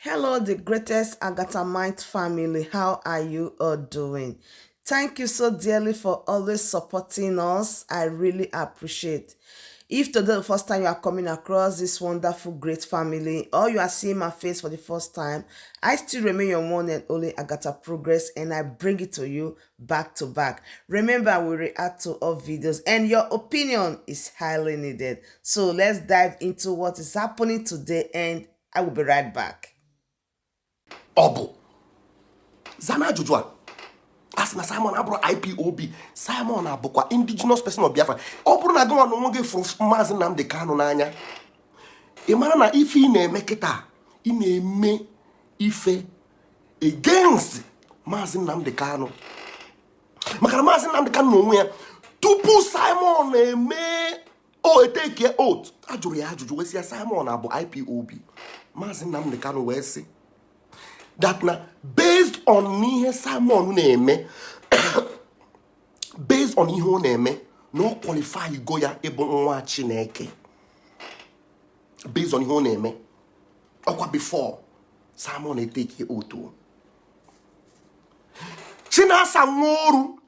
Hello, the greatest Agatha Mind family. How are you all doing? Thank you so dearly for always supporting us. I really appreciate. If today the first time you are coming across this wonderful, great family, or you are seeing my face for the first time, I still remain your one and only Agatha Progress, and I bring it to you back to back. Remember, we react to all videos, and your opinion is highly needed. So let's dive into what is happening today, and I will be right back. Ọ bụ zana ajụjụ a. A sị na Simon abụrụ IPOB, Simon abụkwa Indigenous Person of Biafra. Ọ bụrụ na gịnwa na onwe gị fụrụ Maazị Nnamdi Kanu n'anya, ị mara na ife ị na-eme kịta, ị na-eme ife against Maazị Nnamdi Kanu, maka na Maazị Nnamdi Kanu na onwe ya, tupu Simon na-eme o eteke oath, a jụrụ ya ajụjụ wee sị ya, Simon abụ IPOB? Maazị Nnamdi Kanu wee sị that na based on ihe Simon na-eme, based on ihe ọ na-eme, na ọ qualify go ya ịbụ nwa Chineke, based on ihe ọ na-eme. Ọkwa before Simon eteke oath. Chinasa Nworu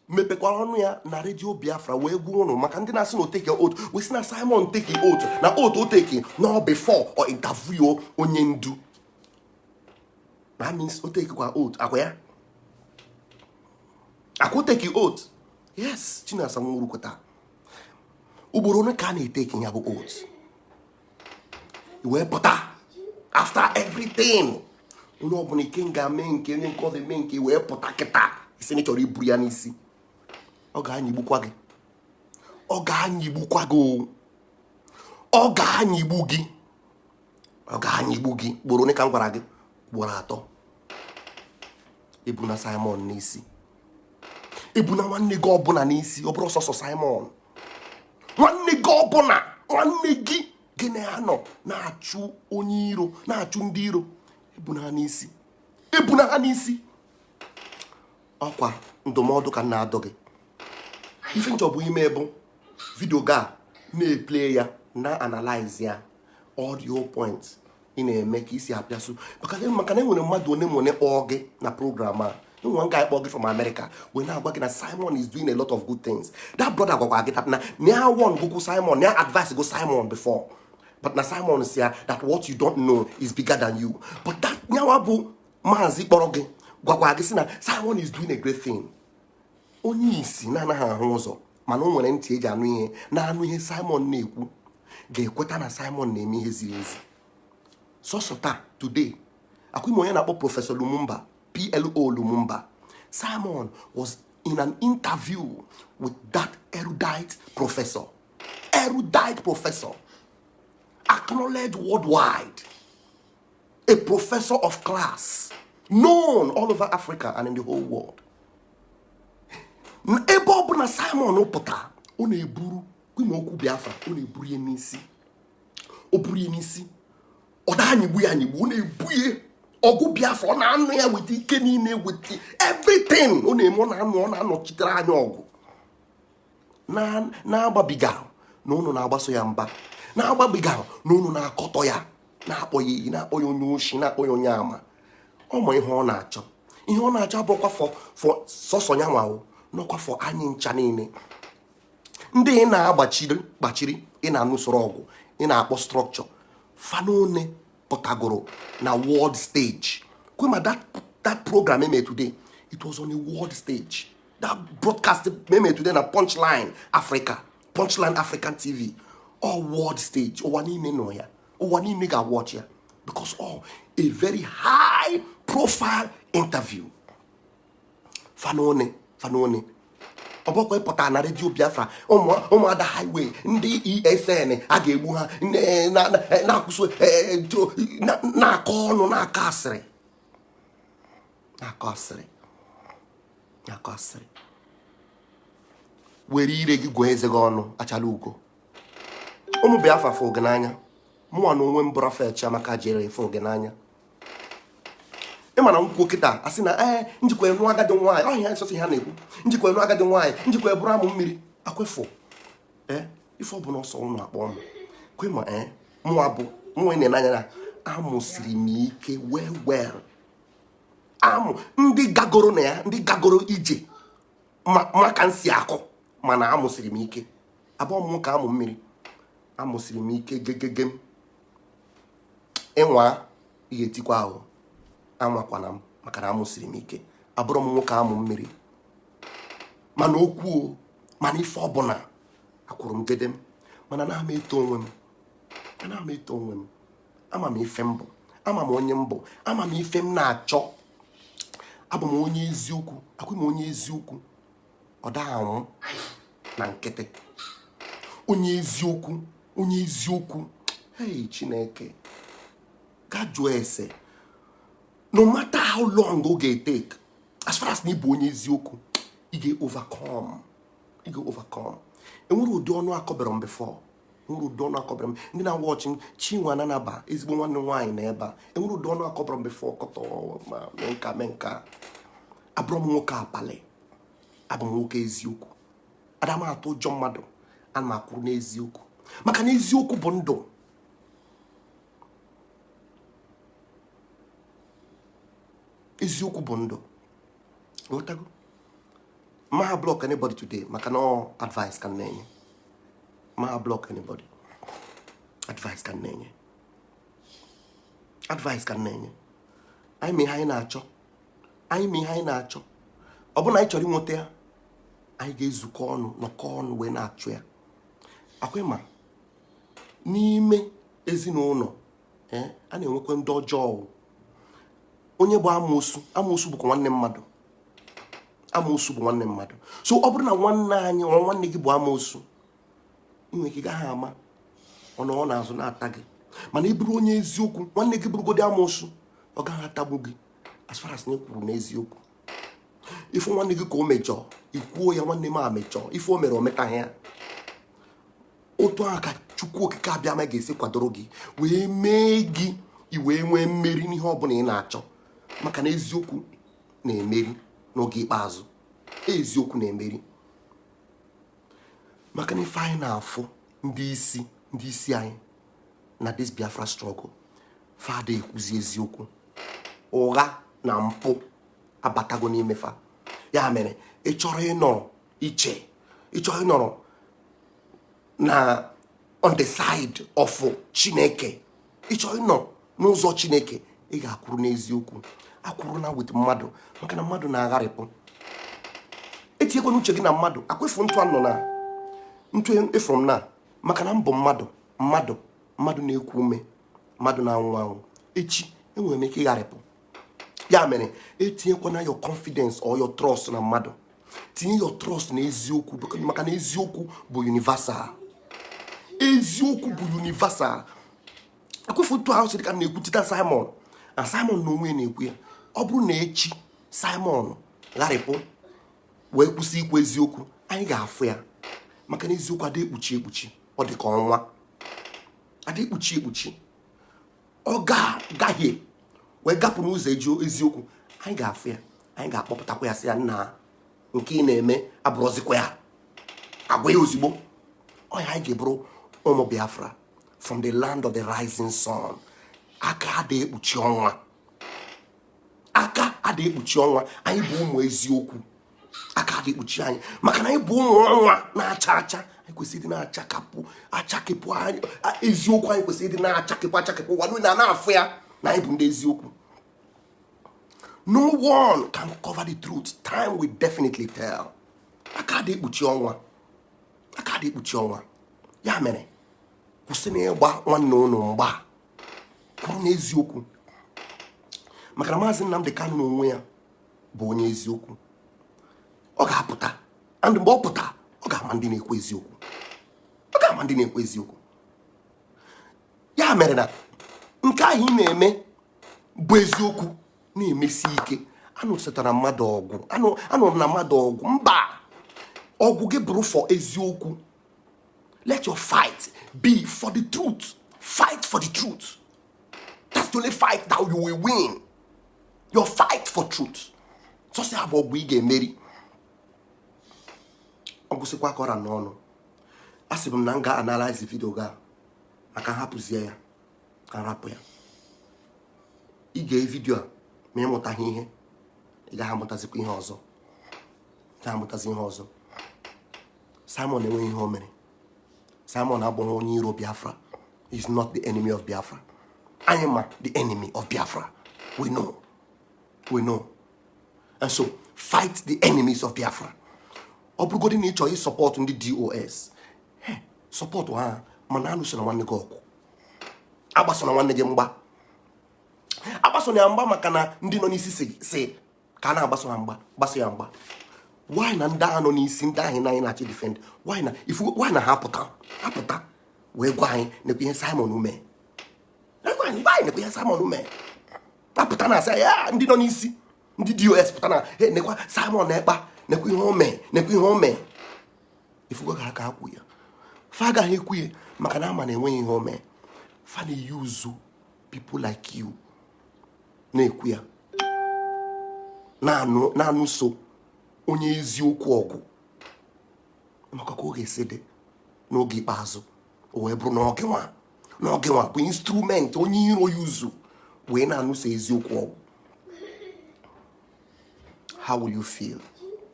mepekwara ọnụ ya na Redio Biafra wee gwa ụnụ, maka ndị na-asị na o take oath, wee sị na Simon take oath, na oath o take no before or interview onye ndu. That means o take kwa oath. Akwa ya akwa o take oath. Yes, Chinasa Nworu kweta. Ugboro ole ka a na-eteki ya bụ oath wee pụta? After everything, onye ọbụla ike nga mee nke onye nke ọzọ eme nke wee pụta kịta, isi na ị chọrọ iburu ya n'isi, ọ ga-anyịgbukwa gị, ọ ga-anyịgbukwa gị o. Ọ ga-anyịgbu gị, ọ ga-anyịgbu gị. Ugboro ole ka m gwara gị? Ugboro atọ. Ebuna Simon n'isi, ebuna nwanne gị ọbụla n'isi. Ọ bụrụ sọsọ Simon, nwanne gị ọbụla, nwanne gị gị na-anọ na-achụ onye iro, na-achụ ndị iro, ebuna ha n'isi, ebuna ha n'isi. Ọkwa ndụmọdụ ka m na-adụ gị. Ife nchọ bụ ime bụ video ga na-eplay ya, na analyze ya, audio point ị na-eme ka isi apịasụ, maka na enwere mmadụ one ma one kpọọ gị na program a. Enwere nga kpọọ gị from America wee na-agwa gị na Simon is doing a lot of good things. That brother gwakwa gị that na ya one gụkwụ Simon, na ya advice go Simon before, but na Simon si ya that what you don't know is bigger than you. But that nyawa bụ maazị kpọrọ gị gwakwa gị sị na Simon is doing a great thing. Onye isi na-anaghị ahụ ụzọ, mana o nwere ntị eji anụ ihe, na-anụ ihe Simon na-ekwu, ga-ekweta na Simon na-eme ihe ziri ezi. Sọsọ taa, today, akwụghị onye na-akpọ Professor Lumumba, PLO Lumumba. Simon was in an interview with that erudite professor, erudite professor acknowledged worldwide, a professor of class known all over Africa and in the whole world. Ebe ọ bụla Simon pụtara, ọ na-eburu kwime okwu Biafra, ọ na-eburu ya n'isi, o buru ya n'isi, ọ da anyịgbu ya anyịgbu. Ọ na-ebu ya ọgụ Biafra, ọ na-anụ ya weta ike niile, weta everything ọ na-eme, ọ na-anụ, ọ na-anọchitere anya ọgụ, na-agbabiga na ụnụ na-agbaso ya mba, na-agbabiga na ụnụ na-akọtọ ya, na-akpọ ya iyi, na-akpọ ya onye oshi, na-akpọ ya onye ama. Ọ ma ihe ọ na-achọ. Ihe ọ na-achọ abụkwa for sọsọ ya nwawo, n'ọkwa for anyị ncha niile. Ndị ị na-agbachiri gbachiri, ị na-anụsoro ọgụ, ị na-akpọ structure fanone, pụtagoro na world stage. Kwema that program eme today, it was on a world stage. That broadcast eme today na Punchline Africa, Punchline African TV, all world stage. Ụwa niile nọ ya, ụwa niile ga-watch ya, because all a very high profile interview. Fanone fanone, ọ bụkwa ịpụta na Redio Biafra, ụmụada highway, ndị ESN a ga-egbu ha, na-akwụsị na-akọ ọnụ, na-akọ asịrị, na-akọ asịrị, na-akọ asịrị. Were ire gị gụọ eze gị ọnụ. Achala ugo, ụmụ Biafra fụ gị n'anya. Mụnwa na onwe m bụ Rafael Chiamaka jere fụ gị n'anya. Ịma na nkwuo kịta, asị na ee, njikwa nụ agadi nwaanyị ọhịa nsọsọ ha na-ekwu, njikwa nụ agadi nwaanyị, njikwa bụrụ amụ mmiri akwefụ. Ee, ife ọ bụla ọsọ ụnụ akpọ m kwe ma ee, mụnwa bụ mụnwa ị na-ene anya na Amụsiri m ike well well. Amụ ndị gagoro na ya, ndị gagoro ije maka nsi akọ, mana amụsiri m ike. Abụọ m ka amụ mmiri, amụsiri m ike gegege m. Ịnwa ihe etikwa ahụ, anwakwana m, maka na amụsiri m ike. Abụrụ m nwoke amụ mmiri, mana okwu o, mana ife ọbụla akwụrụ m gede m. Mana na ama eto onwe m, ana m eto onwe m. Ama m ife m bụ, ama m onye m bụ, ama m ife m na-achọ. Abụ m onye eziokwu, akwụ m onye eziokwu. Ọ daa anwụ na nkịtị. Onye eziokwu, onye eziokwu. Hey, Chineke, gaa jụọ ese. No matter how long ọ ga-etake, as far as na ị bụ onye eziokwu, ị ga-overcome, ị ga-overcome. Enwere ụdị ọnụ akọbere m before, enwere ụdị ọnụ akọbere m. Ndị na-awọchị m, Chinwe Ananaba, ezigbo nwanne m nwaanyị na ebe a. Enwere ụdị ọnụ akọbere m before, kọtọ ma mee nka mee nka. Abụrụ m nwoke abalị, abụ m nwoke eziokwu. Ada m atụ ụjọ mmadụ, ana m akwụrụ n'eziokwu, maka na eziokwu bụ ndụ. Eziokwu bụ ndụ. Ghọtago? Ma ha block anybody today, maka na ọ advice ka m na-enye. Ma ha block anybody, advice ka m na-enye, advice ka m na-enye. Anyị ma ihe anyị na-achọ, anyị ma ihe anyị na-achọ. Ọ bụrụ na anyị chọrọ inweta ya, anyị ga-ezukọ ọnụ, nọkọ ọnụ wee na-achụ ya. Akwa ma n'ime ezinụlọ, a na-enwekwa ndị ọjọọ. Onye bụ amoosu, amoosu bụkwa nwanne mmadụ. Amoosu bụ nwanne mmadụ. So ọ bụrụ na nwanne anyị ọ nwanne gị bụ amoosu, ị nwere ike gaghị ama ọ nọ n'azụ na-ata gị. Mana ị bụrụ onye eziokwu, nwanne gị bụrụgodị amoosu, ọ gaghị atagbu gị, as far as na ị kwuru n'eziokwu. Ife nwanne gị ka o mejọọ, ikwuo ya, nwanne m a mejọọ, ife o mere o metaghị ya. Otu ahụ ka Chukwu Okike Abịama ga-esi kwadoro gị wee mee gị i wee nwee mmeri n'ihe ọbụla ị na-achọ, maka na eziokwu na-emeri n'oge ikpeazụ. Eziokwu na-emeri. Maka na ife anyị na-afụ ndị isi, ndị isi anyị na this Biafra struggle, fada ekwuzi eziokwu. Ụgha na mpụ abatago n'ime fa. Ya mere ị chọrọ ịnọrọ iche, ị chọrọ ịnọrọ na on the side of Chineke, ị chọrọ ịnọ n'ụzọ Chineke, ị ga-akwụrụ n'eziokwu. Akwụrụ na with mmadụ, maka na mmadụ na-agharịpụ. Etinyekwana uche gị na mmadụ. Akwefu ntụ anọ na ntụ efuru m na, maka na mbụ mmadụ, mmadụ, mmadụ na-ekwu ume, mmadụ na-anwụ anwụ. Echi enwere m ike ịgharịpụ. Ya mere etinyekwana your confidence or your trust na mmadụ. Tinye your trust na eziokwu, maka na eziokwu bụ universal. Eziokwu bụ universal. Akwefu ntụ ahụ sịrị ka m na-ekwuchita Simon na Simon na onwe ya na-ekwu ya. Ọ bụrụ na echi Simon gharịpụ wee kwụsị ikwu eziokwu, anyị ga-afụ ya, maka na eziokwu ada ekpuchi ekpuchi. Ọ dị ka ọnwa, ada ekpuchi ekpuchi. Ọ ga-agahie wee gapụ n'ụzọ eziokwu, anyị ga-afụ ya, anyị ga-akpọpụtakwa ya, sị ya, nna, nke ị na-eme abụrụzikwa ya. Agwa ya ozugbo. Ọ ya anyị ga-eburu ụmụ Biafra from the land of the rising sun. Aka ada ekpuchi ọnwa, aka ada ekpuchi ọnwa. Anyị bụ ụmụ eziokwu. Aka ada ekpuchi anyị, maka na anyị bụ ụmụ ọnwa na-acha acha. Anyị kwesịrị ịdị na-achakapụ achakepụ. Anyị eziokwu, anyị kwesịrị ịdị na-achakepụ achakepụ. Ụwa niile na-afụ ya na anyị bụ ndị eziokwu. No one can cover the truth. Time will definitely tell. Aka ada ekpuchi ọnwa, aka ada ekpuchi ọnwa. Ya mere kwụsị na ịgba nwanne unu mgba, kwuru n'eziokwu, maka na Maazị Nnamdi Kanu n'onwe ya bụ onye eziokwu. Ọ ga-apụta, and mgbe ọ pụta, ọ ga-ama ndị na-ekwu eziokwu, ọ ga-ama ndị na-ekwu eziokwu. Ya mere na nke ahụ ị na-eme bụ eziokwu na-emesi ike. Anụsịtara mmadụ ọgwụ, anụrụ na mmadụ ọgwụ mba, ọgwụ gị bụrụ for eziokwu. Let your fight be for the truth. Fight for the truth. That's the only fight that you will win, your fight for truth. Sọsị abụ ọgwụ ị ga-emeri. Ọ gwụsịkwa ka ọra n'ọnụ. A sị m na m ga-analyze video ga maka nhapụzie ya, ka m rapụ ya. Ige video a ma ịmụtaghị ihe, ị gaghị amụtazikwa ihe ọzọ, ị gaghị amụtazi ihe ọzọ. Simon enweghị ihe o mere. Simon abụghị onye iro Biafra. Is not the enemy of Biafra. Anyị ma the enemy of Biafra. We know, we know. And so fight the enemies of Biafra. Ọ bụrụgodị na ị chọrọ ịsupport ndị DOS, support ha, mana alụsona nwanne gị ọgụ, agbasona nwanne gị mgba, agbasona ya mgba, maka na ndị nọ n'isi si ka a na-agbaso ha mgba. Gbaso ya mgba, why na ndị ahụ nọ n'isi, ndị ahụ na anyị na-achị defend, why na ifu, why na ha apụta apụta wee gwa anyị nekwa ihe Simon mee? Gwa anyị, gwa anyị nekwa ihe Simon mee. Apụta na asị ya ndị nọ n'isi, ndị DOS pụta na, "Hey, nekwa Simon Ekpa, nekwa ihe o mee, nekwa ihe o mee." Ifugo ka aka akwụ ya, fa agaghị ekwu ya, maka na ama na enweghị ihe o mee. Fa na-use people like you na-ekwu ya, na-anụ na-anụso onye eziokwu ọgụ, maka ka ọ ga-esi dị n'oge ikpeazụ, o wee bụrụ na oge nwa bụ instrument onye iro ya uzu wee na-anụso eziokwu ọgụ. How will you feel?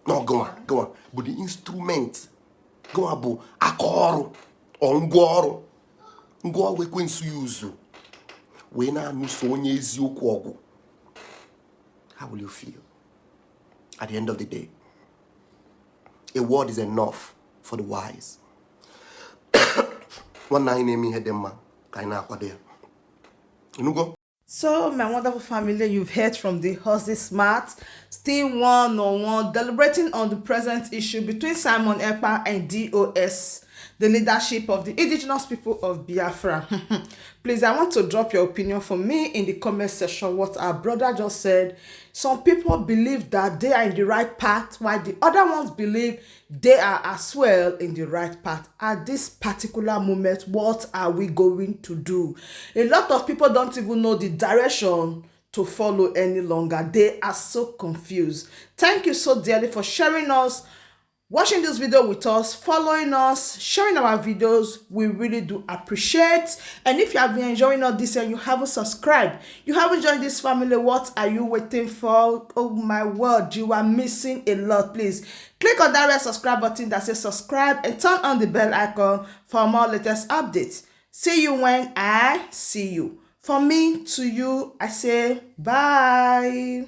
Na ọgụnwa gụnwa bụ the instrument, gụnwa bụ aka ọrụ, ọ ngwa ọrụ, ngwa ọrụ ekwensu ya uzu wee na-anụso onye eziokwu ọgụ. How will you feel at the end of the day? A word is enough for the wise. Nwanne anyị na-eme ihe dị mma, ka anyị na-akwado ya. Ịnụgo? So, my wonderful family, you've heard from the Hustle Smart, still one on one, deliberating on the present issue between Simon Ekpa and DOS, the leadership of the Indigenous People of Biafra. Please, I want to drop your opinion for me in the comment section. What our brother just said. Some people believe that they are in the right path, while the other ones believe they are as well in the right path. At this particular moment, what are we going to do? A lot of people don't even know the direction to follow any longer. They are so confused. Thank you so dearly for sharing us, watching this video with us, following us, sharing our videos. We really do appreciate. And if you have been enjoying all this and you haven't subscribed, you haven't joined this family, what are you waiting for? Oh my word, you are missing a lot. Please click on that red subscribe button that says subscribe and turn on the bell icon for more latest updates. See you when I see you. From me to you, I say bye.